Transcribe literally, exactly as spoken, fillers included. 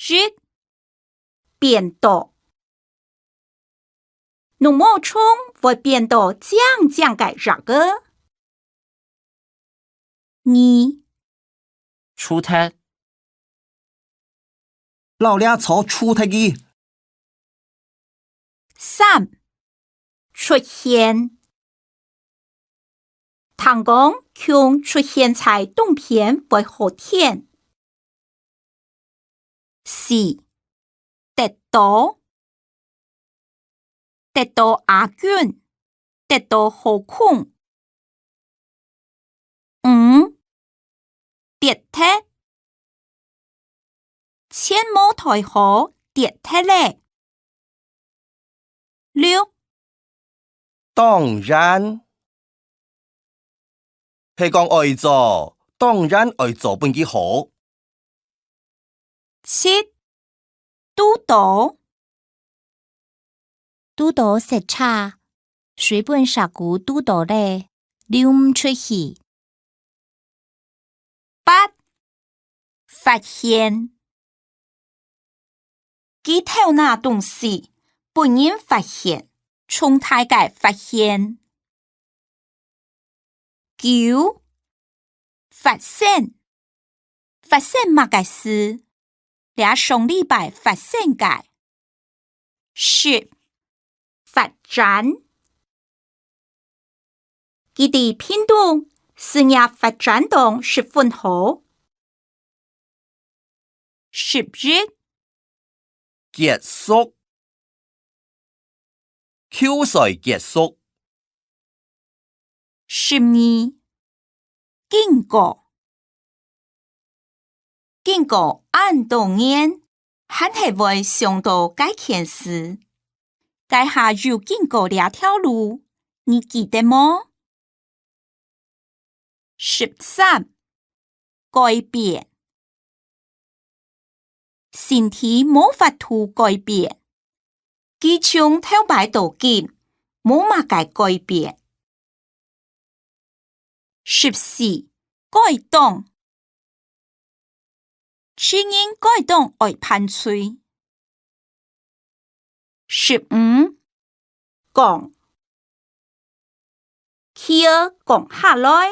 一、變多。 綠毛蟲會變到靚靚个樣仔。二、除忒。摎這草除忒去。三、出現。聽講，共出現在東片會好天。 四、跌倒。跌倒阿君，跌倒好空。五、跌忒。千無代好跌忒咧。六、當然。係講愛做，當然愛做分佢好。 七、堵著。堵著塞車，水分石牯堵著咧，溜毋出去。八、發現。佢偷拿東西，分人發現，重大个發現。 九、發生。發生麼个事？這上禮拜發生个。十、發展。佢在屏東事業發展到十分好。 十一、結束。球賽結束。十二、經過。經過恁多年，還係會想到該件事。該下又經過這條路，你記得無？ 十三、改變。身體無法度改變，佢從頭擺到今，無麼个改變。十四、改當。 盡應該當愛盤喙。十五、降。氣壓降下來，